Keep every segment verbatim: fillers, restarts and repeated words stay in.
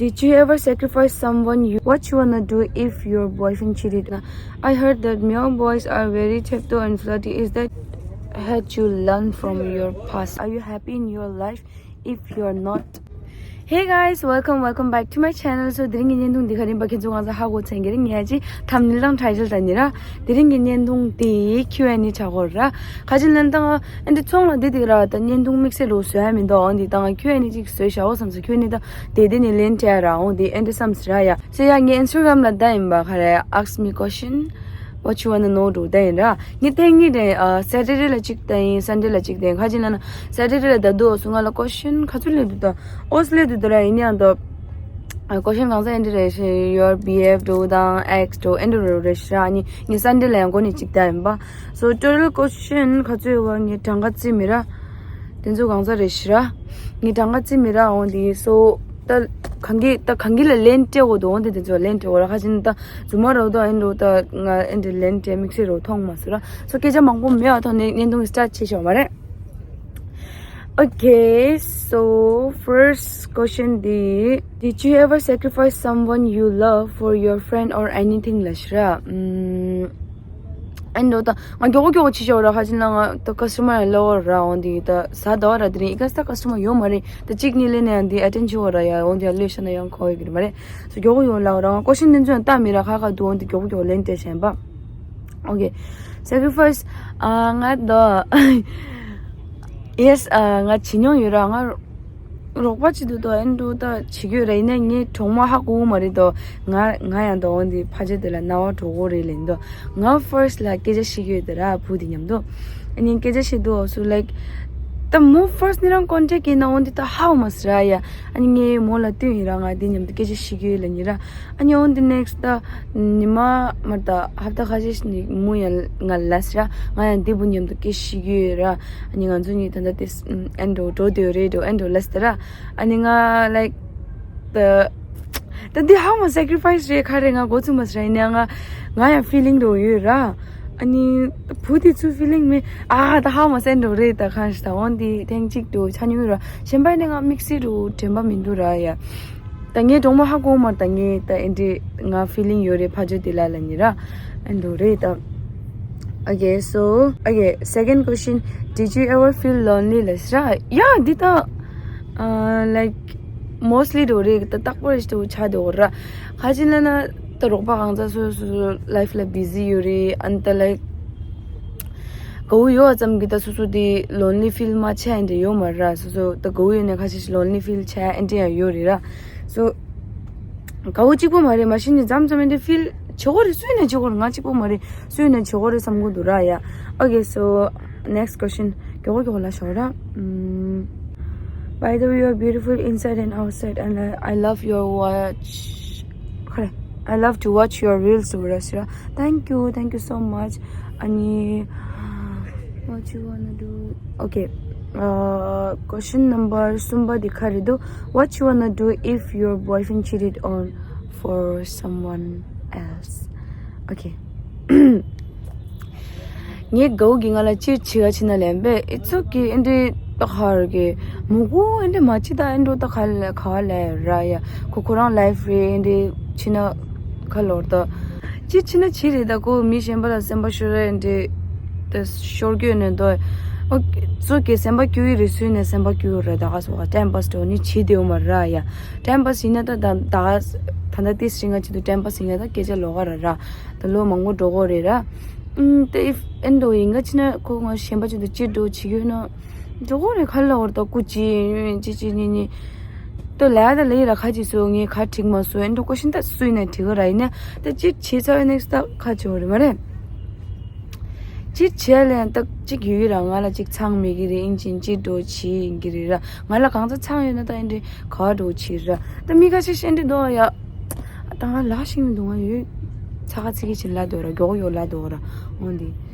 Did you ever sacrifice someone you what you wanna do if your boyfriend cheated? I heard that male boys are very tiptoe and flirty. Is that had you learn from your past? Are you happy in your life? If you're not, hey guys, welcome, welcome back to my channel. So དེ་རིང་གི་བརྙན་ཐུང་འདི་ག་རེ་ཡིན་པ་ཁྱེད་ཚོ་གང་ཚ་ཧ་གོ་ཚར་གྱི་རེད། ངས་ཅི་ཐམ་ནེལ་དང་ཊའི་ཊལ་དང་ནི་ར། དེ་རིང་གི་བརྙན་ཐུང་དེ་ཁྱུ་ཨེན་ཨེ་ཆགས་ཀྱི་ཡོད་ར། ཁ་ཅིག་ལན་དང་ཨ་འདི་ཚོང་ལ་འདི་དེ་ར་ད་བརྙན་ཐུང་དམིགས་བསལ་རུ་བཟོ་ཡ་མི་འདུག་འོ་འདི་དང་ཁྱུ་ཨེན་ཨེ་ཅིག་བཟོས་བཞག་འོ་བསམ་སོང་། ཁྱུ་ཨེན་ཨེ་ད་དེ་དེ་ནི་ལན་སྤྲད་ར། འོ་འདི་ཨེ་འདྲ་བསམ་ཟེར་ར་ཡ། སེ་ཡ་ངའི་ཨིན་སི་ཊ་གྷ་རམ་ལ་ད་ཡིན་པ་ག་རེ། Ask me question, what you wanna know འགྲོ་ད་ཡིན་ར། ངས་ཐེངས་གཉིས་དེ་ཨ་སེ་ཊར་ཌེ་ལ་གཅིག་ད་ཡིན། སན་ཌེ་ལ་གཅིག་དེ་ཁ་ཅིག་ལ་ན་སེ་ཊར་ཌེ་ལ་ད་དུ་འོ་སུ་ང་ལ་ཀོ་ཤན་ག་ཚོད་སླེབས་འདུག་ད་འོ་སླེབས་འདུག་ད་ར། ཡིན་ཡང་ད་ཨ་ཀོ་ཤན་གང་ས་ཨེ་འདྲ་རེད་ཤེ། Your བྷི་ཨེཕ་འགྲོ་དང་ཨེག་སི་འགྲོ་ཨེ་འདྲ་རེད་ཤེ་ར། ཨ་ནི་ངས་སན་ཌེ་ལ་ཡང་འགོ་ནས་གཅིག་ད་ཡིན་པ། སོ་ཊོ་ཊལ་ཀོ་ཤན་ག་ཚོད་ཡོད་པ་ངས་གྲངས་ཀ་རྩིས་མེད་ར། དེ་ཚོ་གང་ས་རེད་ཤེ་ར། ངས་གྲངས་ཀ་རྩིས་མེད་ར། འོ་འདི་སོ། ད་གང་གི་ད་གང་གི་ལ་ལན་སྤྲད་དགོས་འདུག་འོ་འདི་དེ་ཚོ་ལན་སྤྲད་དགོས་ར། ཁ་ཅིག་ད་རྫུན་མ་རོ་དོ་ཨེ་འགྲོ་ད་ང་ཨེ་འདྲ་ལན་སྤྲད་དམིགས་བསལ་རོ་མཐོང་མ་སོང་ར། སོ་སྐད་ཆ་མང་པོ་མེད་པ་ཐོག་ནས་བརྙན་ཐུང་སི་ཊར་ཊི་བྱེད་ཆོག་མ་རེད། Okay, so first question འདི། Did you ever sacrifice someone you love for your friend or anything ལ་ཤི་ར། ཨུམ། ཨེ་འགྲོ་ད་ང་མགྱོགས་པོ་མགྱོགས་པོ་བྱེད་ཆོག་ར། ཁ་ཅིག་ན་ང་ད་ཀ་སི་ཊ་མར་ལ་ལོ་ར། འོ་འདི་ད་ས་ད་བ་ར། དེ་རིང་ཨི་ཀ་ས་ཀ་སི་ཊ་མར་ཡོད་མ་རེད། ད་གཅིག་གཉིས་ལས་ནས་ཡང་འདི་ཨེ་ཊེན་ཌ་བྱེད་དགོས་ར་ཡ། འོ་འདི་ཡ་ལོས་ཤ་ན་ཡང་གོ་ཡོད་ཀྱི་རེད་མ་རེད། སོ་མགྱོགས་པོ་ཡོང་ལ་ར། ང་ཀོ་ཤན་དེ་ཚོ་ཡང་ལྟ་མི་ར། ཁ་ཁ་འདུག་འོ་འདི་མགྱོགས་པོ་མགྱོགས་པོ་ལན་སྤྲད་བྱས་པ། Okay, sacrifice. ཨ་ང་ད་ཡེ་སི། ཨ་ང་བྱེད་མྱོང་ཡོད་ར། ང་རོགས་པ་བྱེད་དུས་དོ་ཨེ་འགྲོ་ད་བྱེད་ཀྱི་ཡོད་ར། ཡིན་ན་ངའི་གྲོགས་མོ་ཧ་གོ་གི་མ་རེད་དོ། ང་ང་ཡང་དོ་འོ་འདི་ཕ་ཆེ་དེ་ལ་རྣ་བ་འགྲོ་གི་རེད་ལན་དོ། ང་ཕར་སི་ཊི་ལ་སྐད་ཆ་བཤད་ཀྱི་ཡོད་དེ་ར། བུ་དེ་མཉམ་དུ་ཨ་ནི་སྐད་ཆ་བཤད་དུས་འོ་སུ་ལའིཀ་ད་མོ་ཕར་སི་ཊི་ནི་རང་ཀོན་ཊེག་ཡིན་ན་འོ་འདི་ད་ཧ་གོ་མ་སི་ར་ཡ། ཨ་ནི་ངའི་མོ་ལ་བསྟུན་ཡིན་ར། ང་དེ་མཉམ་དུ་སྐད་ཆ་བཤད་ཀྱི་ཡོད་ལན་ཡིན་ར། ཨ་ནི་འོ་འདི་ནེག་སི་ཊི་ད་ཉི་མ་མར་ད་ཧབ་ཏ་ཁ་ཤས་ཤིག་ནི་མོ་ཡང་ང་ལ་སི་ར། ང་ཡང་འདི་བུ་མཉམ་དུ་སྐད་བཤད་ཀྱི་ཡོད་ར། ཨ་ནི་ང་ཚོ་གཉིས་ད་ལྟ་དེ་ཨེ་འགྲོ་འགྲོ་དེ་རེད་འགྲོ་ཨེ་འགྲོ་ལ་སི་ད་ར། ཨ་ནི་ང་ལའིཀ་ད་ད་འདི་ཧ་མ་སེ་ཀི་རི་ཕ་ཡི་སི་རེད་ཁ་རེད། ང་འགོ་ཚུགས་མ་སི་ར། ཡིན་ན་ང་ང་ཡང་ཕི་ལིང་འགྲོ་ཡོད་ར། ཨ་ནི་བུ་དེ་ཚོ་ཕི་ལིང་མེད། ཨ་ད་ཧ་མ་སེ་འགྲོ་རེད་ད་ཁ་ཤས་ད་འོ་འདི་ཐེངས་གཅིག་འགྲོ་ཆ་མྱོང་ཡོད་ར། གཞན་པ་ནི་ང་དམིགས་བསལ་འགྲོ་དྲན་པ་མི་འདུག་ར་ཡ། ད་ངའི་གྲོགས་མོ་ཧ་གོ་མ་ད་ངས་ད་ཨེ་འདྲི་ང་ཕི་ལིང་ཡོད་རེད་ཕ་ཇོ་དེ་ལ་ལ་ཉི་ར། ཨེ་འདུག་རེད་ད། Okay, so, okay, second question, did you ever feel lonely ལ་སི་ར། ཡ་འདི་ད་ཨ་ལའིཀ་མོ་སི་ལི་འགྲོ་རེད་ད། རྟག་པར་ཞིག་ཏུ་ཆ་འགྲོ་ར། ཁ་ཅིག་ལ་ན་ད་རོགས་པ་གང་ཚ་སོ་སོ་སོ་ལའིཕ་ལ་བི་ཟི་ཡོད་རེད། ཨ་ནི་ད་ལའིཀ་དགའ་བོ་ཡོད་ཙམ་གྱི་ད་སོ་སོ་དེ་ལོན་ལི་ཕིལ་མ་བྱས་ཨེ་འདྲ་ཡོད་མ་ར། སོ་སོ་ད་དགའ་བོ་ཡོད་ནས་ཁ་ཤས་ཤིག་ལོན་ལི་ཕིལ་བྱས་ཨེ་འདྲ་ཡང་ཡོད་རེད་ར། སོ་དགའ་བོ་གཅིག་པོ་མ་རེད། མ་གཞི་ནས་མཚམས་མཚམས་ཨེ་འདྲ་ཕིལ་བྱེད་དགོས་རེད། སུས་ནས་བྱེད་དགོས་རེད། ང་གཅིག་པོ་མ་རེད། སུས་ནས་བྱེད་དགོས་རེད་བསམ་གྱི་འདུག་ར་ཡ། Okay, so next question. མགྱོགས་པོ་མགྱོགས་པོ་ལ་ཞོག་ར། ཨུམ། By the way, you're beautiful inside and outside, and I, I love your watch. ཁ་རེ། I love to watch your reels ཟེར་བ་ར་ཟེར་ར། Thank you, thank you so much. ཨ་ནི། What you wanna do? Okay. Uh, question number གསུམ་པ་འདི་ག་རེ་འདུག What you wanna do if your boyfriend cheated on for someone else? Okay. ངའི་དགའ་བོ་གིས་ང་ལ་ཅིར་བྱེད་ག་ཕྱིན་ན་ལན་པས། It's okay. ཨེ་འདྲའི་ད་ག་རེ་གི་མོ་གོ་ཨེ་འདྲའི་མ་ཅི་ད་ཨེ་འགྲོ་ད་ག་ལ་ག་ལ་ར་ཡ། ཁོ་ཁོ་རང་ལའིཕ་རེད། ཨེ་འདྲའི་ཕྱིན་ན་ག་ལོར་ད་ཅི་ཕྱིན་ན་ཅི་རེད། ད་ཁོ་མི་གཞན་པ་ལ་སེམས་པ་ཤོར་ར་ཨེ་འདྲའི་ད་ཤོར་རྒྱུ་ནས་ད། ཨོ་ཙོ་གི་སེམས་པ་སྐྱོ་ཡི་རེད། སུས་ནས་སེམས་པ་སྐྱོ་ར། ད་ག་སོ་ག་ཊེམ་པ་སི་འགྲོ་ནི་བྱེད་དེ་ཡོད་མ་ར་ཡ། ཊེམ་པ་སི་ཡིན་ན་ད་ད་ད་ད་ད་ཏི་སི་རི་ང་ཅི་དུ་ཊེམ་པ་སི་ཡིན་ན་ད་སྐད་ཆ་ལོགས་ཀ་ར་ར། ད་ལོ་མང་པོ་འགྲོ་གོ་རེད་ར། ཨུམ། ད་if ཨེ་འགྲོ་ཡིན་ག་ཕྱིན་ན་ཁོ་ང་གཞན་པ་ཅིག་ཏུ་ཅི་འགྲོ་བྱེད་ཀྱི་ཡོད་ན་འགྲོ་གོ་རེད། ཁ་ལ་བོར་ད་སྐུ་ཅི་ཅི་ཅི་ཉི་ཉི་ད་ལ་ད་ལ་ཡི་ར་ཁ་ཅིག་སོ་ངས་ཁ་ཁྲིག་མ་སོ་ཨེ་འགྲོ་ཀོ་ཤིན་ད་སུ་ཡིན་ན་ཁྲིག་ག་ར་ཡིན་ན་ད་ཅི་བྱེད་ཚ་བའི་ནེག་སི་ད་ཁ་ཅི་བོ་རེད་མ་རེད། ཅི་བྱེད་ལས་ད་ཅིག་ཡོད་ཀྱི་ར། ང་ལ་ཅིག་ཚང་མེད་ཀྱི་རེད། ཨིན་ཅིན་ཅི་འགྲོ་བྱེད་ཡིན་གྱི་རེད་ར། ང་ལ་གང་ཚ་ཚང་ཡོད་ན་ད་ཨེ་འདྲ་ག་འགྲོ་བྱེད་ར། ད་མི་ཁ་ཤས་ཤིག་ཨེ་འདྲ་འདུག་ཡ། ད་ང་ལ་ཤིང་མི་འདུག་ང་ཡོད། ཚ་ཁ་ཚིག་གི་ཕྱིན་ལ་འདུག་ར། མགྱོགས་ཡོད་ལ་འདུག་ར། འོན་ཏེ།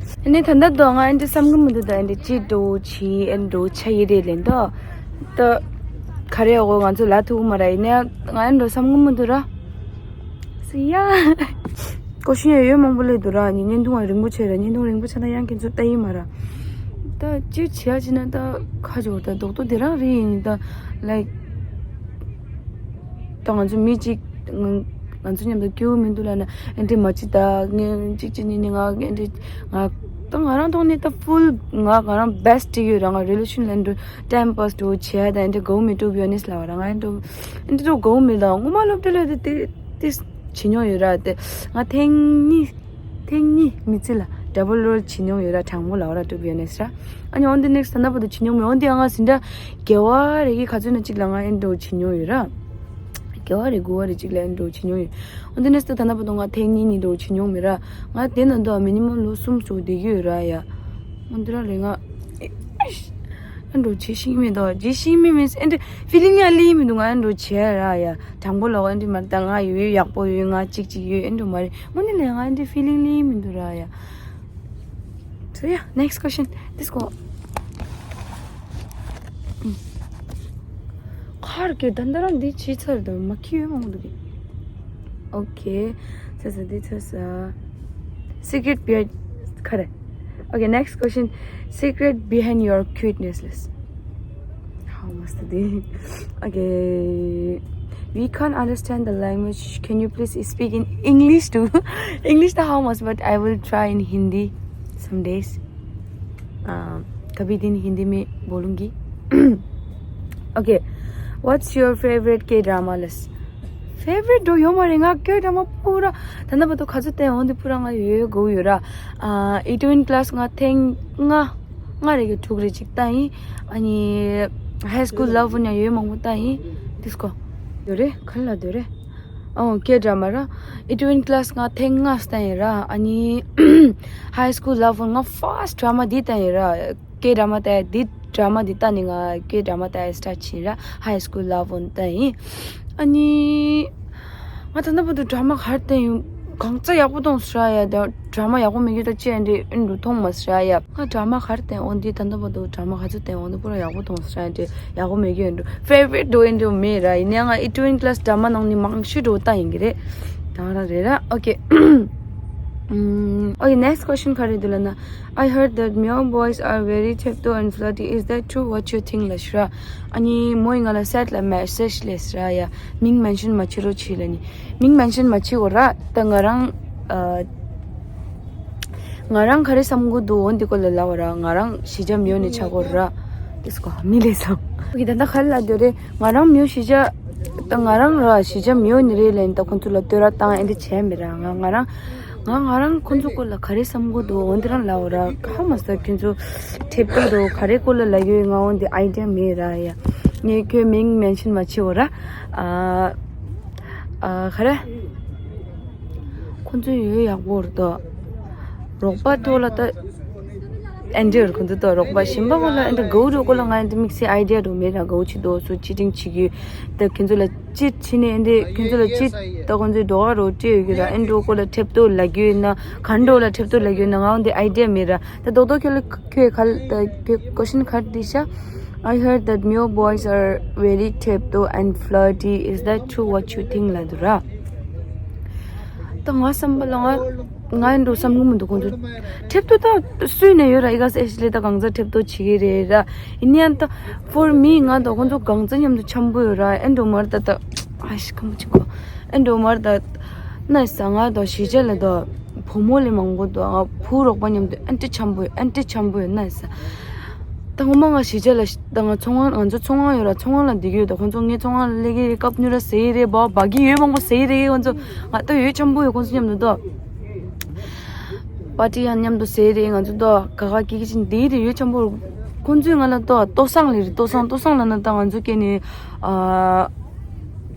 ཨ་ནི་ད་ལྟ་འདུག་ང་ཨེ་འདྲ་བསམ་གི་མི་འདུག་ད་ཨེ་འདྲ་ཅི་འགྲོ་བྱེད་ཨེ་འགྲོ་ཆ་ཡི་རེད་ལན་ད། ད་ག་རེ་འོ་ང་ཚོ་ལ་ཐུག་མ་ར་ཡིན་ན་ང་ཨེ་འདྲ་བསམ་གི་མི་འདུག་ར། སི་ཡ། ཀོ་ཤིན་ཡ་ཡོད་མང་པོ་ལས་འདུག་ར། ནི་བརྙན་ཐུང་བ་རིང་པོ་བྱས་ར། བརྙན་ཐུང་རིང་པོ་ཆགས་ན་ཡང་ཁྱེད་ཚོ་ལྟ་ཡི་མ་ར། ད་ཅི་བྱེད་ཡ་ཅི་ན་ད་ཁ་ཇོ་ད་རྡོག་རྡོག་དེ་རང་རེད་ཡིན་ད་ལའིཀ་ ད་ང་ཚོ་མི་གཅིག་ང་ང་ཚོ་མཉམ་དུ་སྐྱིད་པོ་མི་འདུག་ལབ་ན་ཨེ་འདྲི་མ་བྱེད། ད་ངས་གཅིག་གཅིག་གཉིས་གཉིས་ང་ཨེ་འདྲི་ང་ད་ང་རང་ཐོག་ནས་ད་ཕུལ་ང་ང་རང་བེ་སི་ཊི་ཡོད་ར། ང་རི་ལེ་ཤན་ལ་འགྲོ་ཊའིམ་པཱ་སི་འགྲོ་བྱས་ད་ཨེ་འདྲི་དགའ་པོ་མི་འདུག་ཊུ་བི་ཨོ་ནེ་སི་ཊི་ལབ་པ་ར། ང་ཨེ་འགྲོ་ཨེ་འདྲི་འགྲོ་དགའ་པོ་མི་འདུག་སྔོན་མ་སློབ་གྲྭ་ལ་དེ་དེ་དེ་བྱེད་མྱོང་ཡོད་ར། དེ་ང་ཐེངས་གཉིས་ཐེངས་གཉིས་མི་ཚེ་ལ་ཌབ་བལ་རོལ་བྱེད་མྱོང་ཡོད་ར། དྲང་པོ་ལབ་ར། ཊུ་བི་ཨོ་ནེ་སི་ཊི་ར། ཨ་ནི་འོན་ཏེ་ནེག་སི་ཊི་ད་ལྟ་བར་དུ་བྱེད་མྱོང་མེད། འོན་ཏེ་ང་ཟིན་གྲྭ་དགེ་བ་རེ་གི་ག་ཚོད་ན་གཅིག་ལ་ང་ཨེ་འགྲོ་བྱེད་མྱོང་ཡོད་ར། དགེ་བ་རེ་དགུ་བ་རེ་གཅིག་ལ་ཨེ་འགྲོ་བྱེད་མྱོང་ཡོད། འོན་ཏེ་ནེག་སི་ཊི་ད་ལྟ་བར་དུ་ང་ཐེངས་གཉིས་གཉིས་འགྲོ་བྱེད་མྱོང་མེད་ར། ང་དེ་ན་འདུག་མི་ནི་མམ་ལོ་གསུམ་ཙམ་བསྡད་ཀྱི་ཡོད་ར་ཡ། འོན་ཏེ་ར་རེ་ང་ཨེ་འགྲོ་བྱེད་ཤེས་མེད་དོ། བྱེད་ཤེས་མེད་མིན་ཨེ་འདྲི་ཕི་ལིང་ཡང་ལི་མི་འདུག་ང་ཨེ་འགྲོ་བྱེད་ར་ཡ། དྲང་པོ་ལབ་ཨེ་འདྲི་མ་རེད། ད་ང་ཡོད་ཡོད་ཡག་པོ་ཡོད། ང་གཅིག་གཅིག་ཡོད། ཨེ་འགྲོ་མ་རེད། དངོས་གནས་ལ་ང་ཨེ་འདྲི་ཕི་ལིང་ལི་མི་འདུག་ར་ཡ། So yeah, next question. This go. ཁར་གི་ད་ལྟ་རང་འདི་བྱེད་ཚར་དུ་མ་ཁི་ཡོད་མང་འདུག་གི། Okay. ཚ་ཚ་འདི་ཚ་ཚ། Secret behind ཁ་རེ། Okay, next question. Secret behind your cuteness list. How must be? Okay. We can't understand the language. Can you please speak in English too? English the how much, but I will try in Hindi some days. Um, कभी दिन हिंदी में बोलूँगी। Okay. What's your favorite K drama list? Favorite འགྲོ་ཡོད་མ་རེད། ང་སྐད་འདྲ་མ་པུ་ར་ད་ལྟ་བར་དུ་ག་ཚོད་བལྟས་འོང་དེ་པུ་ར་ང་ཡོད་ཡོད་དགོས་ཡོད་ར། ཨ་ཨི་ཊི་ཝན་ཀླ་སི་ང་ཐེངས་ལྔ་ལྔ་རེ་གི་དྲུག་རེ་ཅིག་ལྟ་ཡིན། ཨ་ནི་High School Love ཡང་ཡོད་མང་པོ་ལྟ་ཡིན། དིས་ཀོ་ཡོད་རེད། ག་ལ་སྡོད་རེད། ཨོ་ཀེ་ཌ་ར་མ་ར། ཨི་ཊི་ཝན་ཀླ་སི་ང་ཐེངས་ལྔ་ལྟ་ཡིན་ར། ཨ་ནི་High School Love ང་first drama འདི་ལྟ་ཡིན་ར། ཀེ་ཌ་ར་མ་ལྟ་ཡ་འདི་ཌ་ར་མ་འདི་ལྟ་ནི་ང་ཀེ་ཌ་ར་མ་ལྟ་ཡ་སི་ཊར་ཊི་བྱས་ར། High School Love ལྟ་ཡིན། ཨ་ནི་ང་ད་ལྟ་བར་དུ་ཌ་ར་མ་ག་རེ་ལྟ་ཡིན། གང་ཙམ་ཡག་པོ་མཐོང་སོང་ར་ཡ། ད་ཌ་ར་མ་ཡག་པོ་མེད་རྒྱུ་ད་ཅི་ཡ་འདི་ཨིན་རུ་མཐོང་མ་སོང་ར་ཡ། ང་ཌ་ར་མ་ག་རེ་ལྟ་ཡིན། འོ་འདི་ད་ལྟ་བར་དུ་ཌ་ར་མ་ག་ཚོད་ལྟ་ཡིན། འོ་འདི་པུ་ར་ཡག་པོ་མཐོང་སོང་ར་ཡ། འདི་ཡག་པོ་མེད་རྒྱུ་ཨིན་རུ་ཕེ་ཝ་རི་ཊི་འདྲ་ཨིན་རུ་མེད་ར། ཡིན་ནའང་ང་ཨི་ཊི་ཝན་ཀླ་སི་ཌ་ར་མ་ནང་ནས་མང་ཤོས་འདྲ་ལྟ་ཡིན་གི་རེད། ད་ར་རེད་ར། ཨོ་ཀེ། ཨོ་ཀེ། Next question ག་རེ་འདུག་ལབ་ན། I heard that Miao boys are very ཐེབ་ཏོ་and flirty. Is that true? What you think? ལབ་ཤི་ར། ཨ་ནི་མོ་ཡིས་ང་ལ་སེཊ་ལ་མེ་སེཇ་སླེབས་སི་ར་ཡ། མིང་མེན་ཤན་མ་བྱེད་རོགས་བྱེད་ལབ་ནི། མིང་མེན་ཤན་མ་བྱེད་གོ་ར། ད་ང་རང་ཨ་ང་རང་ག་རེ་བསམ་གི་འདུག་འོ་འདི་སྐོར་ལ་ལབ་པ་ར། ང་རང་གཞིས་ཆགས་མེའོ་ནས་ཆགས་གོ་ར། དིས་ཀོ་མི་ལས་སམ། ཨོ་ཀེ། ད་ལྟ་ག་རེ་ལབ་འདོད་རེད། ང་རང་མེའོ་གཞིས་ཆགས་ད་ང་རང་ར་གཞིས་ཆགས་མེའོ་ནས་རེད་ལབ་ནི། ད་ཁོང་ཚོ་ལ་བསྟོད་ར་བཏང་ཨེ་འདྲ་བྱས་མེད་ར། ང་ང་རང་ང་ང་རང་ཁོང་ཚོ་སྐོར་ལ་ག་རེ་བསམ་གི་འདུག་འོ་འདི་རང་ལབ་པ་ར། ཧ་མ་སོ་ཁྱོད་ཚོ་ཐེབ་ཏོ་འདུག་ག་རེ་སྐོར་ལ་ལབ་ཡོད་ང་འོ་འདི་ཨའི་ཌི་ཡ་མེད་ར་ཡ། ངས་ཁྱོད་མིང་མེན་ཤན་མ་བྱེད་འོ་ར། ཨ་ཨ་ག་རེ། ཁོང་ཚོ་ཡོད་ཡག་པོ་རེད་དོ། རོགས་པ་ཐོག་ལ་ད་ཨེ་འདྲ་རེད། ཁོང་ཚོ་ད་རོགས་པ་གཞན་པ་ཁོ་ལ་ཨེ་འདྲ་གའུ་རོ་ཁོ་ལ་ང་ཨེ་འདྲ་དམིགས་བསལ་ཨའི་ཌི་ཡ་རོ་མེད་ར། གའུ་ཆི་དོ་སུ་ཅི་ཏིང་ཆི་གི་ད་ཁྱོད་ཚོ་ལ་ཅི་ཆི་ནས་ཨེ་འདྲ་ཁྱོད་ཚོ་ལ་ཅི་ད་ཁོང་ཚོའི་འགྲོ་ག་རོ་སྤྲད་ཡོད་གི་ར། ཨེ་འདྲ་ཁོ་ལ་ཐེབ་ཏོ་ལབ་རྒྱུ་ཡིན་ན་ག་འདྲ་ལ་ཐེབ་ཏོ་ལབ་རྒྱུ་ཡིན་ན་ང་འོ་འདི་ཨའི་ཌི་ཡ་མེད་ར། ད་རྡོག་རྡོག་ཁྱོད་ལ་ཁྱོད་ག་ད་ཁྱོད་ཀོ་ཤན་ག་རེ་འདྲི་ཤག I heard that Miao boys are very ཐེབ་ཏོ་and flirty. Is that true? What you think? ལབ་འདུག་ར། ད་ང་བསམ་པ་ལ་ང་ང་ཡིན་འགྲོ་བསམ་གི་མི་འདུག་ཁོང་ཚོ་ཐེབ་ཏོ་ད་སུས་ནས་ཡོད་ར། ཨི་ག་སི་ཨེ་ཤི་ལི་ད་གང་ཚ་ཐེབ་ཏོ་བྱེད་ཀྱི་རེད་ར། ཡིན་ཡང་ད་for me ང་ད་ཁོང་ཚོ་གང་ཚ་མཉམ་དུ་འཆམ་པོ་ཡོད་ར། ཨེ་འགྲོ་མར་ད་ད་ཨ་ཤི་ཁ་མོ་ཅིག་གོ་ཨེ་འགྲོ་མར་ད་ན་ས་ང་ད་གཞིས་ཆགས་ལ་ད་བུ་མོ་ལས་མང་པོ་འདུག་ང་བུ་རོགས་པ་མཉམ་དུ་ཨེ་འདྲ་འཆམ་པོ་ཡོད། ཨེ་འདྲ་འཆམ་པོ་ཡོད་ན་ས། ད་ངོ་མ་ང་གཞིས་ཆགས་ལ་ད་ང་ཚོང་ཁང་ང་ཚོ་ཚོང་ཁང་ཡོད་ར། ཚོང་ཁང་ལ་འདི་གི་ཡོད་ད། ཁོང་ཚོ་ངའི་ཚོང་ཁང་ལ་སླེབས་ཀྱི་རེད། ཀབ་ཉུ་ར་ཟེར་གྱི་རེད། བ་བ་གི་ཡོད་མང་པོ་ཟེར་གྱི་རེད། ཁོང་ཚོ་ང་ད་ཡོད་འཆམ་པོ་ཡོད། ཁོང་ཚོ་མཉམ་དུ་ད་པར་ཊི་ཡང་མཉམ་དུ་ཟེར་གྱི་རེད། ང་ཚོ་ད་ག་ག་གི་གི་ཅིག་འདི་རེད། ཡོད་འཆམ་པོ། ཁོང་ཚོས་ང་ལ་ད་ལྟོ་སང་ལས་རེད། ལྟོ་སང་ལྟོ་སང་ལ་ན་ད་ང་ཚོ་སྐད་ནས་ཨ་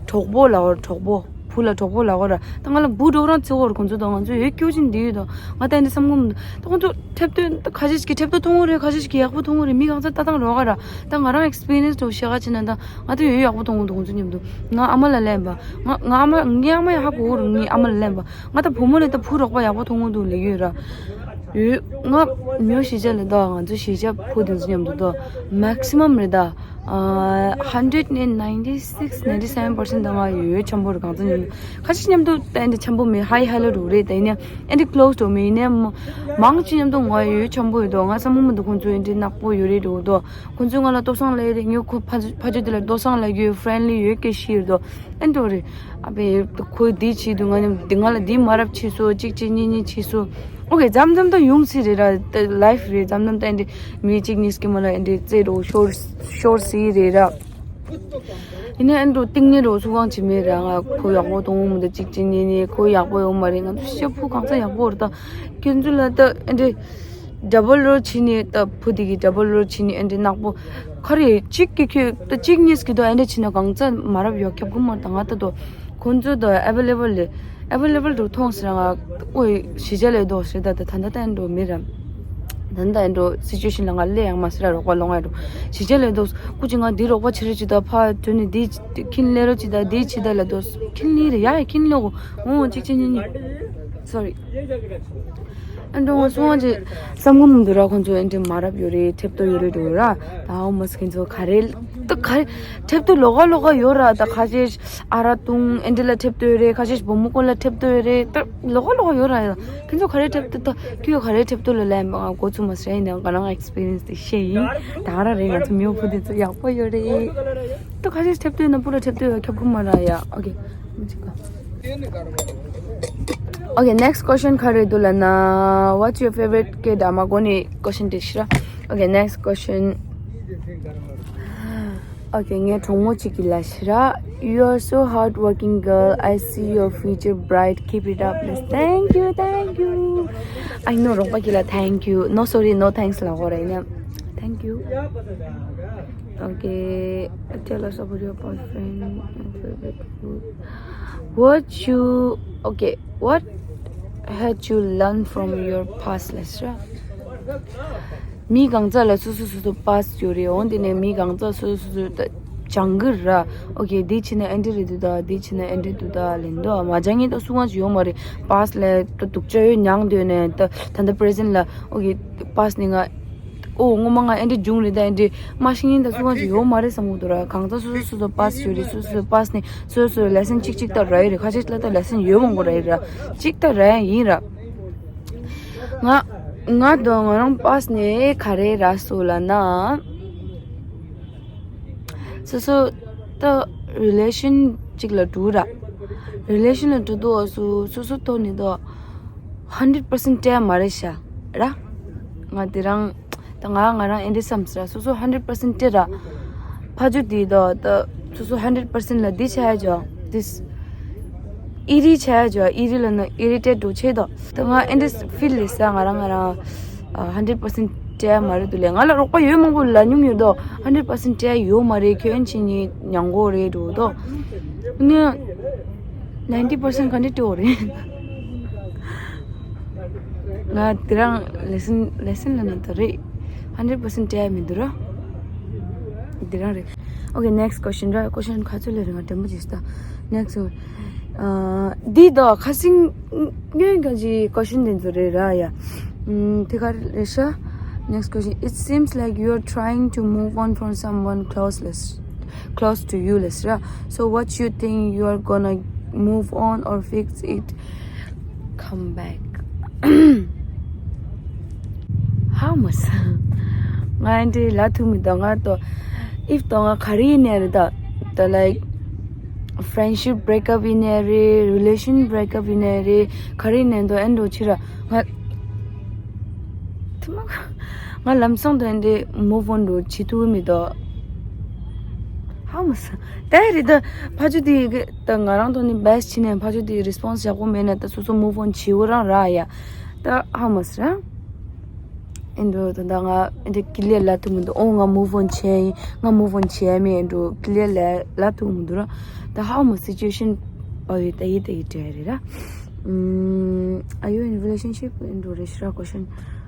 གྲོགས་པོ་ལ་འོ་གྲོགས་པོ། བུ་ལ་གྲོགས་པོ་ལབ་གོ་ར། ད་ང་ལ་བུ་གྲོགས་རང་བརྩི་གོ་ར། ཁོང་ཚོ་དང་ང་ཚོ་ཡོད་སྐྱོ་ཅིག་འདི་ཡོད་དང་ང་ད་འདི་བསམ་གོ་མི་འདུག་ད་ཁོང་ཚོ་ཐེབ་ཏོ་ད་ཁ་ཤས་ཤིག་གིས་ཐེབ་ཏོ་མཐོང་གོ་རེད། ཁ་ཤས་ཤིག་གིས་ཡག་པོ་མཐོང་གོ་རེད། མི་གང་ཚ་ལྟ་སྟངས་རོགས་ག་ར། ད་ང་རང་ཨེག་སི་པི་རི་ཡན་སི་འདྲ་བོ་བཤད་ག་ཅི་ན་ད་ང་ད་ཡོད་ཡག་པོ་མཐོང་གོ་འདུག་ཁོང་ཚོ་མཉམ་དུ། ང་ཨ་མ་ལ་ལན་པ། ང་ང་ཨ་མ་ངའི་ཨ་མ་ཡང་ཧ་གོ་གོ་ར། ངའི་ཨ་མ་ལ་ལན་པ། ང་ད་བུ་མོ་ལས་ད་བུ་རོགས་པ་ཡག་པོ་མཐོང་གོ་འདུག་ལབ་ཡོད་ར། ཡོད། ང་མྱོས་གཞིས་ཆགས་ལ་ད་ང་ཚོ་གཞིས་ཆགས་ཕོ་དེ་ཚོ་མཉམ་དུ་ད་maximum རེད་ད། ཨ་hundred ནས་ninety six ninety seven percent ད་ང་ཡོད་ཆེན་པོ་རེད། གང་ཚོ་མཉམ་ཁ་ཤས་མཉམ་དུ་ད་འདི་ཆེན་པོ་མེད། ཧའི་ཧའི་ལ་འགྲོ་རེད། ད་ཡིན་ན་འདི་close འགྲོ་མེད། ཡིན་ན་མ་མང་ཆེ་མཉམ་དུ་ང་ཡོད་ཆེན་པོ་ཡོད་དོ། ང་བསམ་གྱི་མི་འདུག་ཁོང་ཚོ་འདི་ནག་པོ་ཡོད་རེད་འགྲོ་དོ། ཁོང་ཚོས་ང་ལ་ལྟོ་སང་ལ་ཡོད་རེད། ངའི་ཁོ་ཕ་ཕ་ཆོས་དེ་ལ་ལྟོ་སང་ལ་ཡོད། friendly ཡོད་སྐད་ཤེས་རེད་དོ། ཨེ་འགྲོ་རེད། ཨ་པེ་ཁོས་འདི་བྱེད་དུས་ང་ནི་ང་ལ་འདི་མ་རབས་བྱེད་སོ། གཅིག་གཅིག་གཉིས་གཉིས་བྱེད་སོ། ཨོ་ཀེ། མཚམས་མཚམས་ད་ཡོང་སྲིད་རེད་ར། ད་life རེད། མཚམས་མཚམས་ད་ཨེ་འདྲི་མི་གཅིག་གཉིས་ཀྱི་མ་ལ་ཨེ་འདྲི་རྩེད་རོ་ཤོར་ཤོར་སྲིད་རེད་ར། ཡིན་ན་ཨེ་འགྲོ་གཏིང་ནས་རོ་སུ་གང་བྱེད་མེད་ར། ང་ཁོ་ཡག་པོ་གཏོང་མི་འདུག་གཅིག་གཅིག་གཉིས་གཉིས། ཁོ་ཡག་པོ་ཡོང་མ་རེད། ང་ཚོ་ཤ་ཕུ་གང་ཚ་ཡག་པོ་རེད། ད་ཁྱོད་ཚོ་ལ་ད་ཨེ་འདྲི་double roll བྱེད་ནས། ད་བུ་དེ་གི་double roll བྱེད་ནས་ཨེ་འདྲི་ནག་པོ། ཁ་རེ་གཅིག་གི་ཁྱོད་ད་གཅིག་གཉིས་ཀྱི་ད་ཨེ་འདྲི་བྱེད་ན་གང་ཚ་མ་རབས་ཡོད་ཁྱབ་གི་མ། ད་ང་ད་དོ་ཁོང་ཚོ་ད་available ལས་available དུ་མཐོང་ཟེར། ང་ཨོ་གཞིས་ཆགས་ལས་ལྡོག་ཟེར། ད་ད་ད་ད་ད་ཨེ་འགྲོ་མི་ར། ད་ད་ཨེ་འགྲོ་situation ལ་ང་སླེབས་ཡག་མ་ཟེར་ར། རོགས་པ་ལོང་ཨེ་འགྲོ། གཞིས་ཆགས་ལས་ལྡོག་སྐུ་ཅི་ང་འདི་རོགས་པ་བྱེད་རེ་ཅི་ད་ཕ་དོན་ནི་འདི་ཁྱིན་ལས་རོ་ཅི་ད་འདི་ཅི་ད་ལ་ལྡོག་ཁྱིན་ལི་རེ་ཡ་ཡ་ཁྱིན་ལོ་གོ་ཨོ་གཅིག་གཅིག་གཉིས་གཉིས། Sorry། ཨ་འགྲོ་ང་སོང་ཅི་བསམ་གི་མི་འདུག་ར། ཁོང་ཚོ་ཨེ་འདྲི་མ་རབས་ཡོད་རེད། ཁྲེབ་ཏོ་ཡོད་རེད་འགྲོ་ར། ད་ཨོ་མོ་སི་ཁན་ཚོ་ག་རེ་ད་ག་རེ་ཁྲེབ་ཏོ་ལོག་ག་ལོག་ག་ཡོད་ར། ད་ཁ་ཤས་ཨ་ར་ཏུང་ཨེ་འདྲི་ལ་ཁྲེབ་ཏོ་ཡོད་རེད། ཁ་ཤས་བུ་མོ་ཀུན་ལ་ཁྲེབ་ཏོ་ཡོད་རེད། ད་ལོག་ག་ལོག་ག་ཡོད་ར། ཡ་ཁྱེད་ཚོ་ག་རེ་ཁྲེབ་ཏོ་ད་ཁྱོད་ག་རེ་ཁྲེབ་ཏོ་ལ་ལན་འགོ་ཚུགས་མ་ཟེར། ཡིན་ནའང་ང་རང་experience དེ་བཤད་ཡིན། ད་ར་རེད། ང་ཚོ་མིའུ་ཕུ་དེ་ཚོ་ཡག་པོ་ཡོད་རེད། ད་ཁ་ཤས་ཁྲེབ་ཏོ་ཡོད་ན་པུ་ལ་ཁྲེབ་ཏོ་ཡོད་ཁྱབ་གི་མ་ར། ཡ་ཨོ་ཀེ། Okay, next question ག་རེ་འདུག་ལབ་ན། What's your favorite K drama? གོ་ནི་question དེ་ཤི་ར། Okay, next question. Okay, ངའི་གྲོགས་མོ་གཅིག་གིས་ལབ་ཤི་ར། You are so hardworking girl. I see your future bright. Keep it up. Thank you, thank you. I know རོགས་པ་གིས་ལ་thank you. No, sorry, no thanks ལབ་དགོས་རེད་ཡིན་ན། Thank you. Okay, tell us about your boyfriend and favorite food. What you, okay, what had you learned from your past ལབ་ཤི་ར། མི་གང་ཚ་ལ་སོ་སོ་སོ་སོ་past ཡོད་རེད། འོན་ཏེ་ནས་མི་གང་ཚ་སོ་སོ་སོ་སོ་ད་སྦྱང་གི་ར། Okay, འདི་བྱས་ན་ཨེ་འདྲི་རེད་འདུག་ད། འདི་བྱས་ན་ཨེ་འདྲི་འདུག་ད་ལེན་འདུག་མ་སྦྱང་ངེས་ད་སུ་གང་ཅིག་ཡོད་མ་རེད། Past ལ་ད་སྡུག་ཅག་ཡོད་མྱངས་སྡོད་ནས་ད་ད་ལྟ་present ལ། Okay, past ནས་ང་ཨོ་སྔོན་མ་ང་ཨེ་འདྲི་བྱུང་རེད། ད་ཨེ་འདྲི་མ་ཤེས་ངེས་ད་སུ་གང་ཅིག་ཡོད་མ་རེད་བསམ་གི་འདུག་ར། གང་ཚ་སོ་སོ་སོ་སོ་past ཡོད་རེད། སོ་སོ་past ནས་སོ་སོ་lesson གཅིག་གཅིག་ད་ར་ཡོད་རེད། ཁ་ཤས་ལ་ད་lesson ཡོད་མང་པོ་ར་ཡོད་ར། གཅིག་ད་ར་ཡིན་ར། ང་ང་དང་ང་རང་past ནས་ག་རེ་རག་སོང་ལབ་ན། སོ་སོ་ད་relation གཅིག་ལ་འགྲོ་ར། relation ལ་འགྲོ་དུས་སོ་སོ་སོ་ཐོག་ནས་ད་hundred percent སྤྲད་མ་རེད་ཤག་ར། ང་དེ་རང་ད་ང་ང་རང་ཨེ་འདྲ་བསམ་ཟེར། སོ་སོ་hundred percent སྤྲད་ར། ཕ་ཇོ་དེ་ད་ད་སོ་སོ་hundred percent ལ་འདི་བྱ་ཡ་ཇོ། this ཨི་རི་བྱ་ཡ་ཇོ། ཨི་རི་ལ་ན་irritate འགྲོ་ཆེ་དོ། ད་ང་ཨེ་འདྲ་feel ལས་ས། ང་རང་ང་རང་hundred percent སྤྲད་མ་རེད་འདུག་ལས། ང་ལ་རོགས་པ་ཡོད་མང་པོ་ལ་ཉུང་ཡོད་དོ། hundred percent སྤྲད་ཡོད་མ་རེད། ཁྱོད་ཨེན་ཆི་ནི་མྱང་གོ་རེད་འགྲོ་དོ། ནི་ninety percent ག་འདྲ་སྤྲད་འོ་རེད། ང་དེ་རང་lesson lesson ལ་ན་ད་རེད། hundred percent སྤྲད་མི་འདུག་ར། དེ་རང་རེད། Okay, next question ར། question ག་ཚོད་ལས་རེད། ང་དྲན་པ་བརྗེད་ད། Next one. འདི་དོ་ཁ་སིང་སྔོན་ག་ཅི་question དེ་ཚོ་རེད་ར་ཡ། དེ་ག་རེད་ཤ། Next question. It seems like you are trying to move on from someone close less, close to you ལས་ར། So what you think, you are gonna move on or fix it? Come back. How much? ང་འདི་ལ་ཐུག་མི་དང་ང་ཏོ། If ཏོ་ང་ག་རེ་ཡིན་ནའི་རེད་ད། ད་like friendship break up ཡིན་ནའི་རེད། relation break up ཡིན་ནའི་རེད། ག་རེ་ཡིན་ནའི་ཏོ་ཨེ་འགྲོ་ཕྱི་ར་ང་། ཐུ་མ། ང་ལམ་སང་དུ་ཨེ་འདྲ་move on འགྲོ་བྱེད་ཐུབ་མི་འདུག་ཧ་མ་སང་། ད་རེད་ད། ཕ་ཆུ་དེ་གི་ད་ང་རང་ཐོག་ནས་best བྱས་ནས་ཕ་ཆུ་དེ་response ཡག་པོ་མེད་ན་ད་སོ་སོ་move on བྱེད་འོ་རང་ར་ཡ། ད་ཧ་མ་སང་། ཨེ་འགྲོ་ད་ད་ང་ཨེ་འདྲ་ཀི་ལེ་ལ་ཐུབ་མི་འདུག་ཨོ་ང་move on བྱས་ཡིན། ང་move on བྱས་མེད། ཨེ་འགྲོ་ཀི་ལེ་ལ་ལ་ཐུབ་མི་འདུག་ར། ད་ཧ་མ་situation ཨ་ཡོད་ད་ཡིད་ད་ཡིད་དྲན་རེད་ར། ཨུམ། Are you in relationship? ཨེ་འགྲོ་རེད་ཤི་ར། Question.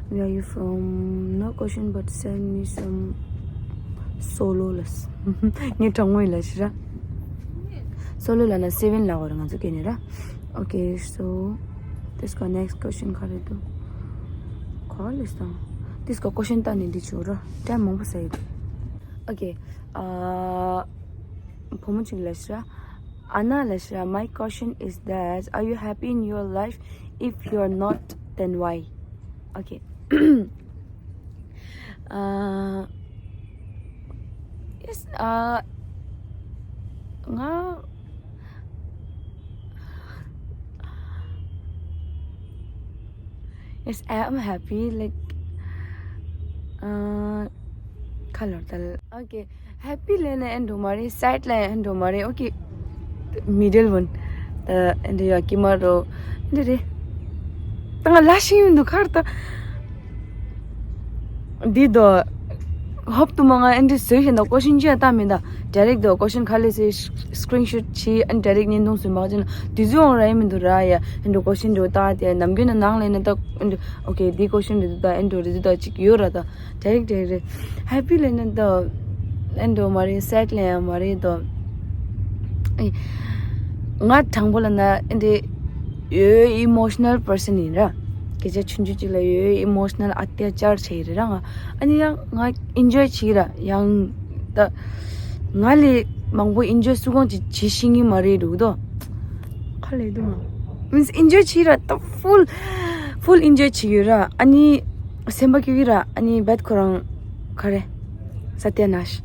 Where are you from? No question, but send me some solo ལས། ངའི་གྲོགས་མོ་ཡིན་ལ་ཤི་ར། Solo ལ་ན་seven ལ་འོ་ར་ང་ཚོ་སྐད་ནས་ར། Okay, so this got next question ག་རེ་འདུག་ག་ལས་སོང་། དེ་སྐོར་ཀོ་ཤན་ལྟ་ནས་འདི་བྱོས་རོགས། ཊའིམ་མང་པོ་ཟ་ཡི་འདུག་ཨོ་ཁེ། ཨ། བུ་མོ་གཅིག་ལ་ཤི་ར། ཨ་ན་ལ་ཤི་ར། My question is that are you happy in your life? If you're not, then why? Okay. Uh, yes, uh, nga- Yes, I am happy. Like, uh, color tal. Okay, happy ལབ་ན་ཨེ་འགྲོ་མ་རེད། སེཌ་ལབ་ན་ཨེ་འགྲོ་མ་རེད། Okay, middle one. ད་ཨེ་འདྲ་ཡ་ཀི་མ་རོ་འདི་རེད། ད་ང་ལ་ཤི་ཡོང་འདུག་ཁར་ད། འདི་དོ། ཧོབ་ཏུ་མ་ང་ཨེ་འདྲ་བཟོས་ཤིང་ད་ཀོ་ཤན་ཅི་ཡང་བཏང་མེད་ད། ཌའི་རེཀ་དོ་ཀོ་ཤན་ག་ལས་སེ་སི་ཀི་རིན་ཤོཊ་བྱས། ཨ་ནི་ཌའི་རེཀ་བརྙན་ཐུང་བཟོས་མ་ཅི་ན་དུས་ཚོད་འོང་ར་ཡ་མི་འདུག་ར་ཡ། ཨེ་འདྲ་ཀོ་ཤན་འདྲ་བཏང་སྟེ་ནམ་རྒྱུན་ན་ནང་ལས་ན་ད་ཨེ་འདྲ་ཨོ་ཁེ་འདི་ཀོ་ཤན་འདྲ་འདུག་ད། ཨེ་འདྲ་རེད་འདུག་ད་ཅིག་ཡོད་ར་ད། ཌའི་རེཀ་ཌའི་རེཀ་རེད། ཧེ་པི་ལབ་ན་ད་ཨེ་འདྲ་མ་རེད། སེཌ་ལབ་ཡང་མ་རེད་ད། ཨེ། ང་དྲང་པོ་ལབ་ན་ཨེ་འདྲ་ཡོད་ཨི་མོ་ཤི་ནལ་པར་སན་ཡིན་ར། སྐད་ཆ་ཆུང་ཆུང་ཅིག་ལ་ཡོད་ཨི་མོ་ཤི་ནལ་ཨ་ཏྱ་ཅར་བྱས་ཡིན་ར། ང་ཨ་ནི་ཡང་ང་ཨིན་ཇོའི་བྱས་ར་ཡང་ད། ང་ལས་མང་པོ་ཨིན་ཇོའི་སུ་གང་ཅིག་བྱེད་ཤེས་ངེས་མ་རེད་འདུག་དོ། ཁ་ལས་འདུག་མ། མིན་སི་ཨིན་ཇོའི་བྱས་ར་ད་ཕུལ། ཕུལ་ཨིན་ཇོའི་བྱས་ཡོད་ར། ཨ་ནི་སེམས་པ་སྐྱོ་གི་ར། ཨ་ནི་བད་ཁོ་རང་ག་རེ། ས་ཏེ་ནཱཤ།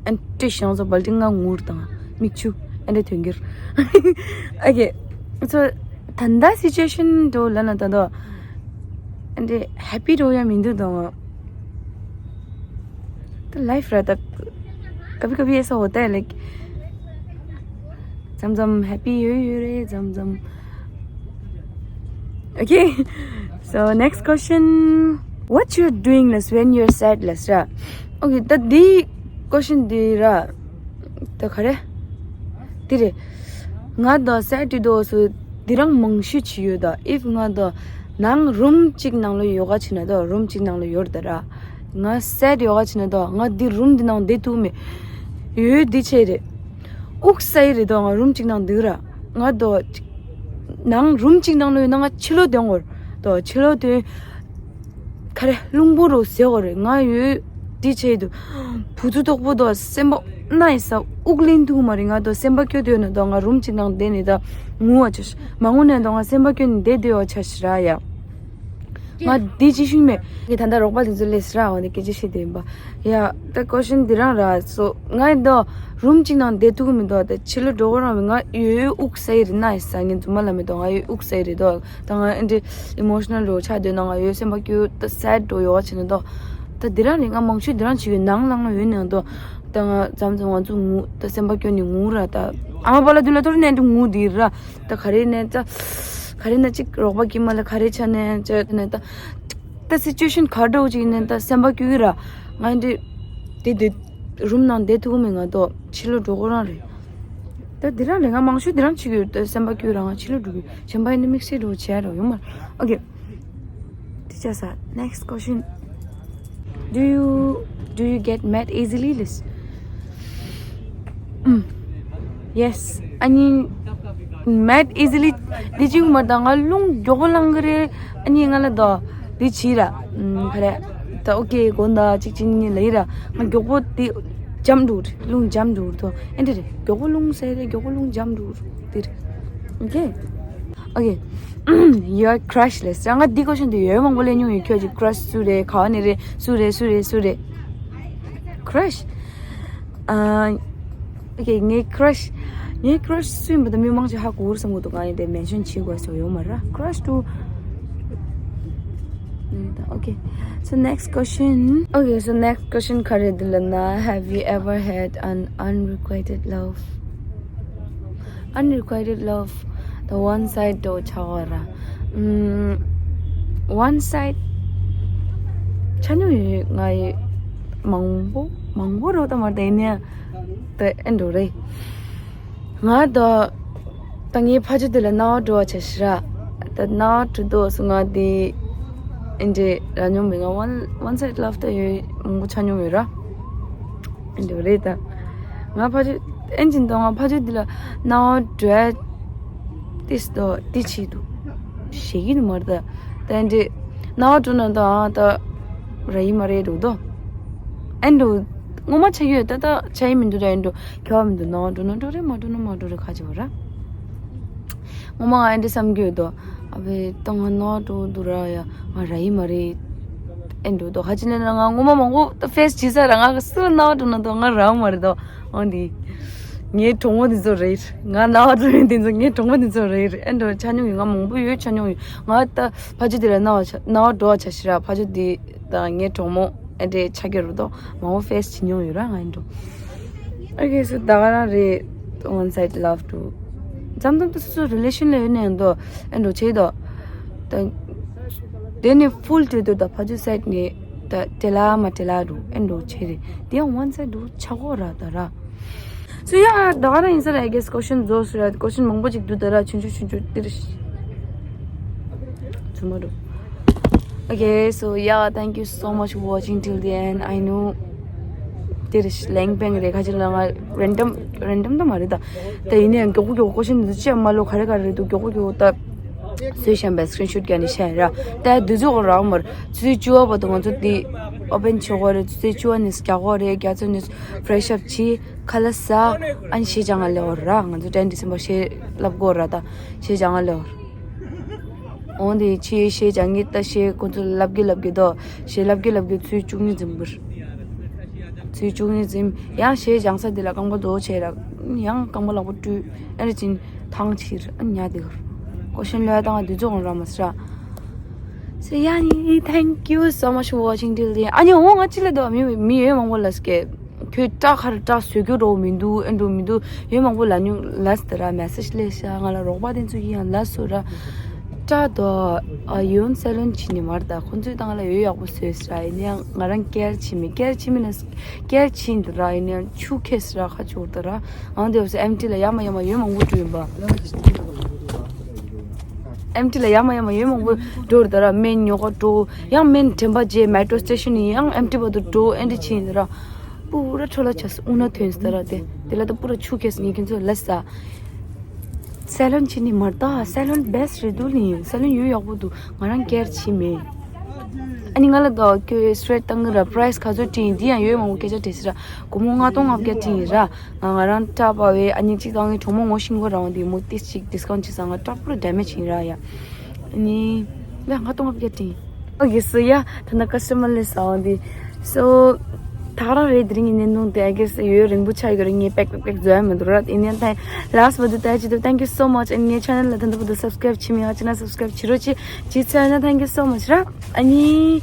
ཨན་ཏི་ཤང་ཚོ་བལ་ཏི་ང་ངུར་དང་མིག་ཆུ་ཨན་ཏི་ཐོན་གྱུར། ཨོ་ཁེ། ཚོ་ད་ལྟ་སི་ཅུ་ཨེ་ཤན་འགྲོ་ལ་ན་ད་དོ། ཨན་ཏི་ཧེ་པི་འགྲོ་ཡ་མི་འདུག་དང་། ད་ལའིཕ་ར་ད། कभी कभी ऐसा होता है, like, जम जम हैप्पी ཡོད་ཡོད་རེད། जम जम Okay, so next question. What you're doing less when you're sad less ར། Okay, ད་འདི་ཀོ་ཤན་འདི་ར། ད་ག་རེ། འདི་རེད། ང་དང་སེཌ་དུས་དོ་སུ་འདི་རང་མང་ཤོས་བྱས་ཡོད་ད། ཨིཕ་ང་དང་ནང་རུམ་གཅིག་ནང་ལ་ཡོ་ག་བྱས་ན་ད་རུམ་གཅིག་ནང་ལ་ཡོད་ད་ར། ང་སེཌ་ཡོ་ག་བྱས་ན་ད་ང་འདི་རུམ་འདི་ནང་བསྡད་ཐུབ་མེད། ཡོད་འདི་བྱས་རེད། དབུགས་ས་ཡི་རེད་དོ། ང་རུམ་གཅིག་ནང་འདུག་ར། ང་དོ། ནང་རུམ་གཅིག་ནང་ལོ་ཡོད་ན་ང་ཕྱི་ལོགས་སྡོད་འོར་དོ། ཕྱི་ལོགས་སྡོད། ག་རེ་རླུང་བུ་རུ་ཟེར་འོ་རེད། ང་ཡོད་འདི་བྱས་འདུག་བུ་ཚུ་དོག་པོ་དོ་སེམས་པ་ན་ཡི་ས་དབུགས་ལེན་ཐུབ་མ་རེད། ང་དོ་སེམས་པ་སྐྱོ་སྡོད་ན་དོ་ང་རུམ་གཅིག་ནང་བསྡད་ནས་ད་ངུ་བ་ཆ་ཤི། མ་ངུ་ནས་དོ་ང་སེམས་པ་སྐྱོ་ནས་བསྡད་སྡོད་བ་ཆ་ཤི་ར་ཡ། ང་འདི་ཅི་ཤུན་མེད། ངས་ད་ལྟ་རོགས་པ་དེ་ཚོ་ལས་སི་ར་འོ་ནས་སྐད་ཆ་བཤད་དེ་ཡིན་པ། ཡ། ད་ཀོ་ཤན་འདི་རང་ར་སོ། ང་ཡི་དོ་རུམ་གཅིག་ནང་བསྡད་ཐུབ་ཀྱི་མི་འདུག་ད་ཕྱི་ལོགས་འགྲོ་གི་རང་མི་ང་ཡོད་དབུགས་ས་ཡི་རི་ན་ཡི་ས་ངས་རྫུན་མ་ལ་མི་འདུག་ང་ཡོད་དབུགས་ས་ཡི་རི་འདུག་ད་ང་ཨེ་འདྲ་ཨི་མོ་ཤི་ནལ་རུ་ཆགས་སྡོད་ན་ང་ཡོད་སེམས་པ་སྐྱོ་ད་སེཌ་འགྲོ་ཡོད་བྱས་ན་འདུག་ད་འདི་རང་ལས་ང་མང་ཤོས་འདི་རང་བྱེད་ཡོད་ནང་ལངས་ན་ཡོད་ནས་འདུག་ད་ང་མཚམས་མཚམས་ང་ཚོ་ངུ་ད་སེམས་པ་སྐྱོ་ནས་ངུ་ར་ད་ཨ་མ་པ་ལ་དུས་ལ་ཐོར་ནས་འདི་ངུ་འདི་ར། ད་ག་རེ་ནས་ད། ག་རེ་ན་ཅིག་རོགས་པ་ཀྱི་མ་ལ་ག་རེ་ཆ་ནས་ཅི་ནས་ད། ད་སི་ཅུ་ཨེ་ཤན་ག་འདྲ་བོ་ཅིག་ནས་ད་སེམས་པ་སྐྱོ་གི་ར། ང་འདི། དེ་དེ། རུམ་ནང་བསྡད་ཐུབ་མེད་ང་དོ་ཕྱི་ལོགས་འགྲོ་གི་རང་རེད། ད་འདི་རང་རེད། ང་མང་ཤོས་འདི་རང་བྱེད་ཀྱི་ཡོད། ད་སེམས་པ་སྐྱོ་ར་ང་ཕྱི་ལོགས་འགྲོ་གི་གཞན་པ་ཡིན་ན་དམིགས་བསལ་འགྲོ་བྱས་རོགས་ཡོང་མ། ཨོ་ཁེ། Teacher sir, next question. Do you do you get mad easily? List. Mm. Yes. I mean, mad easily. Did you mad ང་རླུང་མགྱོགས་པོ་ལངས་གི་རེད། ཨ་ནི་ང་ལ་དོ། འདི་བྱས་ར། ཨམ། ག་རེ། ད་ཨོ་ཁེ་དགོངས་དག་ཅིག་ཅིག་གཉིས་ལ་ཡིན་ར། ང་མགྱོགས་པོ་དེ་འཇམ་འགྲོ་རེད། རླུང་འཇམ་འགྲོ་རེད་དོ། ཨེ་འདྲ་རེད། མགྱོགས་པོ་རླུང་ཟེར་རེད། མགྱོགས་པོ་རླུང་འཇམ་འགྲོ་རེད། དེ་རེད། ཨོ་ཁེ། ཨོ་ཁེ། Your crush list. ང་འདི་ཀོ་ཤན་དེ་ཡོད་མང་པོ་ལས་མྱོང་ཡོད། ཁྱོད་ཀྱི་crush སུ་རེད། ག་བ་ནས་རེད། སུ་རེད། སུ་རེད། སུ་རེད། Crush. ཨ། ཨོ་ཁེ། ངའི་crush. ངའི་crush སུ་ཡིན་པ་དང་མི་མང་ཆེ་ཧ་གོ་གི་རེད་བསམ་གི་འདུག་ང་ཡི་དེ་mention བྱེད་དགོས་སོ་ཡོད་མ་རེད། Crush to. Okay. So next question. Okay, so next question ག་རེ་འདུག་ལབ་ན། Have you ever had an unrequited love? Unrequited love. The one side དོ་ཆ་བ་ར། ཨམ། One side ཆ་མྱོང་ཡོད། ང་ཡི་མང་པོ་མང་པོ་རོ་ད་མར་དེ་ནས་ད་ཨེ་འགྲོ་རེད། ང་ད་ད་ངའི་ཕ་ཇོ་དེ་ལ་རྣ་བ་འགྲོ་བ་བྱ་ཤི་ར། ད་རྣ་བ་འགྲོ་དོ་སུ་ང་དེ་ཨེ་འདྲ་ར་མྱོང་མེད། ང་one one side love ད་ཡོད་མང་པོ་ཆ་མྱོང་ཡོད་ར། ཨེ་འདྲ་རེད་ད། ང་ཕ་ཇོ་ཨེན་ཅིན་དང་ང་ཕ་ཇོ་འདི་ལ་རྣ་བ་འགྲོ་ཏིས་དོ་ཏི་ཆི་དུ་ཞེ་གི་ནི་མར་ད་ད་ཨེ་འདྲ་ རྣ་བ་འགྲོ་ན་ད་ཨ་ད་ར་ཡི་མ་རེད་འགྲོ་དོ། ཨེ་འགྲོ། ངོ་མ་ཆ་ཡོད་ད་ད་ཆ་ཡི་མི་འདུག་ད་ཨེ་འགྲོ། ཁྱོད་མི་འདུག་རྣ་བ་འགྲོ་ན་འགྲོ་རེད་མ་འགྲོ་ན་མ་འགྲོ་རེད་ཁ་ཅིག་བ་ར། ངོ་མ་ང་ཨེ་འདྲ་བསམ་གྱི་ཡོད་དོ། ཨ་བེ་ད་ང་རྣ་བ་འགྲོ་འདུག་ར་ཡ། ང་ར་ཡི་མ་རེད། ཨེ་འགྲོ་དོ་ཁ་ཅིག་ལས་ན་ང་ངོ་མ་མང་པོ་ད་ཕེས་བྱེད་ས་ར་ང་སུ་རྣ་བ་འགྲོ་ན་དོ་ང་ར་མ་རེད་དོ། འོན་ཏེ། ངའི་གྲོགས་མོ་འདི་ཚོ་རེད། ང་རྣ་བ་འགྲོ་ཡོད་འདི་ཚོ་ངའི་གྲོགས་མོ་འདི་ཚོ་རེད། ཨེ་འགྲོ་ཆ་མྱོང་ཡོད། ང་མང་པོ་ཡོད་ཆ་མྱོང་ཡོད། ང་ད་ཕ་ཆུ་དེ་ལ་རྣ་བ་ཆ་རྣ་བ་འགྲོ་བ་ཆ་ཤི་ར་ཕ་ཆུ་དེ་དང་ངའི་གྲོགས་མོ་ཨེ་འདྲས་ཆ་གི་རུ་དོ་མང་པོ་ཕེས་བྱེད་མྱོང་ཡོད་ར་ང་ཨེ་འགྲོ། ཨོ་ཁེ་སོ་ད་ག་རང་རེད། One side love to འཛམ་གདོང་དུ་སོ་སོ་རི་ལེ་ཤན་ལ་ཡོད་ནས་འདོ་ཨེ་འགྲོ་ཆེ་དོ། ད་དེ་ནས་ཕུལ་བྲིས་དུ་ད་ཕ་ཆུ་སའིད་ནས་ད་དེ་ལ་མ་དེ་ལ་རུ་ཨེ་འགྲོ་ཆེ་རེད། དེ་ཡང་one side རུ་ཆ་གོ་ར་ད་ར། So yeah ད་ག་རང་ཡིན་ས་ར། I guess question རྫོགས་སོང་ར། Question མང་པོ་ཅིག་འདུག་ད་ར་ཆུང་ཆུང་ཆུང་ཆུང་དེ་རེད། ཚུ་མ་འགྲོ། Okay, so yeah, thank you so much for watching till the end. I know དེ་རེད་ལེང་པེང་རེད་ཁ་ཅིག་ལ་ང་random random ད་མ་རེད་ད། ད་ཡིན་ནའང་མགྱོགས་པོ་མགྱོགས་པོ་question འདི་ཅི་ཡང་མ་ལོ་ག་རེ་ག་རེ་རེད་འདུག་མགྱོགས་པོ་མགྱོགས་པོ་ད། བཟོས་བཞག་པའི་screenshot རྒྱག་ནས་བཤད་ར། ད་དུས་ཚོད་གོ་རག་མར་ཆུ་ཚོད་བཅུ་པ་བར་དུ་ང་ཚོ་འདི་open བྱེད་དགོས་རེད། ཆུ་ཚོད་བཅུ་པ་ནས་རྒྱག་དགོས་རེད། རྒྱ་ཚོ་ནས་fresh up བྱེད། ཁ་ལག་ཟ། ཨ་ནི་གཞས་སྦྱང་ང་སླེབས་པ་ར། ང་ཚོ་ten December གཞས་བསླབ་དགོས་ར། ད་གཞས་སྦྱང་ང་སླེབས་པ་ར། འོང་དེ་ཕྱི་གཞས་སྦྱང་གི་ད་གཞས་ཁོ་ཚོ་བསླབ་གི་བསླབ་གི་དོ། གཞས་བསླབ་གི་བསླབ་གི་ཚུལ་བཅུ་གཉིས་འཛིན་པར། ཚུལ་བཅུ་གཉིས་འཛིན་ཡང་གཞས་སྦྱང་ས་དེ་ལ་རྐང་པ་རྡོ་ཆེ་ར། ཡང་རྐང་པ་ལག་པ་བཀྲུས་ཨ་རེ་ཅིན་ཐང་ཕྱིར་ཨ་ཉ་དེ་གར། ཀོ་ཤན་ལོས་དང་དུས་ཚོད་འོང་ར་མ་སྲ། So yeah, thank you so much for watching till the end. ཨ་ནི་འོང་ང་ཅི་ལ་དོ་མི་མི་ཡོད་མང་པོ་ལ་སྐད། ཁྱོད་སྐྲ་ཁར་སྐྲ་བཟོ་རྒྱུ་འགྲོ་མི་འདུག་ཨེ་འགྲོ་མི་འདུག་ཡོད་མང་པོ་ལ་ཉུང་ལ་སྟེ་ར་མེ་སེཇ་སླེབས་ཤག་ང་ལ་རོགས་པ་དེ་ཚོ་ཡིན་ཡང་ལ་སོ་ར། སྐྲ་དོ་ཨ་ཡོན་སེ་ལོན་བྱིན་ནི་མར་ད་ཁོ་ཚོས་ད་ང་ལ་ཡོད་ཡག་པོ་བཟོས་ཟེར་ར། ཡིན་ཡང་ང་རང་ཀེར་བྱིན་མི་ཀེར་བྱིན་མི་ལ་ཀེར་བྱིན་འདི་ར་ཡིན་ཡང་ཆུ་ཁེས་ར་ཁ་ཆུ་ད་ར། ཨང་དེ་བས་ཨེམ་ཊི་ལ་ཡ་མ་ཡ་མ་ཡོད་མང་པོ་བྲུས་ཡིན་པ། ཨེམ་ཊི་ལ་ཡ་མ་ཡ་མ་ཡོད་མང་པོ་འགྲོ་ར་ད་ར། སྨན་ཉོ་ག་འགྲོ་ཡང་སྨན་དྲན་པ་རྗེས་མེ་ཊོ་སི་ཊེ་ཤན་ནས་ཡང་ཨེམ་ཊི་བར་དུ་འགྲོ་ཨེ་འདྲ་བྱིན་ད་ར། པུ་ར་འཕྲོ་ལ་ཆ་སི་ཨུ་ན་ཐོན་སི་ད་ར་དེ་དེ་ལ་ད་པུ་ར་ཆུ་ཁེས་ངས་ཁྱེད་ཚོ་ལ་ས། སེ་ལོན་ཕྱིན་ནི་མར་ད་སེ་ལོན་བེ་སི་རེད་འདུག་ལིན་སེ་ལོན་ཡོད་ཡག་པོ་འདུག་ང་རང་ཀེར་བྱེད་མེད། ཨ་ནི་ང་ལ་ད་ཁྱོད་སི་ཊེ་ཊི་བཏང་གི་ར་པ་རའི་སི་ག་ཚོད་སྤྲད་ཡིན་འདི་ཡང་ཡོད་མང་པོ་སྐད་ཆ་དྲིས་སི་ར་སྒོར་མོ་ལྔ་སྟོང་ལྔ་བརྒྱ་སྤྲད་ཡིན་ར། ང་ང་རང་སྐྲ་པ་བས་ཨ་ནི་གཅིག་བཏང་གི་གྲོགས་མོ་ངོ་ཤེས་ངོ་རང་འདི་མོ་ཏིས་གཅིག་ཌི་སི་ཀའུན་ཊི་བྱེད་ས་ང་སྐྲ་པུ་ར་ཌེ་མེཇ་ཡིན་ར་ཡ། ཨ་ནི་ཡ་ལྔ་སྟོང་ལྔ་བརྒྱ་སྤྲད་ཡིན། Okay, so yeah, ད་ནི་ཀ་སི་ཊ་མར་ལས་ཟ་འོང་དེ། So ད་ག་རང་རེད་དེ་རིང་གི་བརྙན་ཐུང་དེ། I guess ཡོད་རིང་པོ་ཆགས་ཡོད་རེད། ངས་པེག་པེག་པེག་བཟོ་ཡ་མི་འདུག་ར། ཡིན་ནའང་ད་last བར་དུ་ལྟ་ཅི་ཐུབ། Thank you so much. And ངའི་ཆེ་ནལ་ལ་ད་ལྟ་བར་དུ་སབ་སི་ཀ་རེབ་བྱེད་མི་ཡོད་ཅི་ན་སབ་སི་ཀ་རེབ་བྱེད་རོགས་གྱིས། བྱེད་ཚར་ན་thank you so much ར། ཨ་ནི་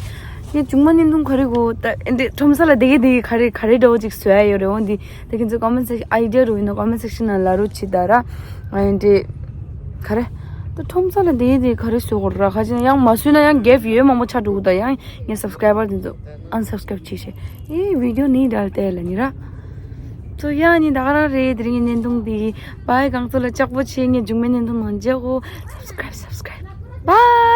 ངས་མཇུག་མ་བརྙན་ཐུང་ག་རེ་གོ་ད་འདི་ཁྲོམ་ས་ལ་བསྡད་ཀྱི་བསྡད་ཀྱི་ག་རེ་ག་རེ་འདྲ་བོ་ཅིག་བཟོ་ཡ་ཡོད་རེད། འོང་འདི་ད་ཁྱེད་ཚོ་ཀོ་མེན་སེག་ཨའི་ཌི་ཡ་རུ་ཡིན་ན་ཀོ་མེན་སེག་ཤན་ནང་ལ་རོ་བྱེད་ད་ར། ཨ་འདྲེ། ག་རེ། ད་ཁྲོམ་ས་ལ་འདི་འདི་ག་རེ་བཟོ་དགོས་ར། ཁ་ཅིག་ཡང་མ་བཟོས་ན་ཡང་གེབ་ཡོད་མང་པོ་ཆགས་འགྲོ་གི་ད། ཡང་ངའི་སབ་སི་ཀ་རའི་བར་འདི་ཚོ་ཨན་སབ་སི་ཀ་རའིབ་བྱེད་ཤེས། ཨེ་བི་ཌི་ཡོ་ནི་ཌལ་ཏེ་ལ་ནི་ར། ཚོ་ཡ་ནི་ད་ག་རང་རེད་དེ་རིང་གི་བརྙན་ཐུང་འདི། བའི་གང་ཚོ་ལ་ལྕགས་པོ་ཆེ། ངའི་མཇུག་མའི་བརྙན་ཐུང་ནང་མཇལ་གོ། སབ་སི་ཀ་རའིབ་སབ་སི་ཀ་རའིབ། བའི།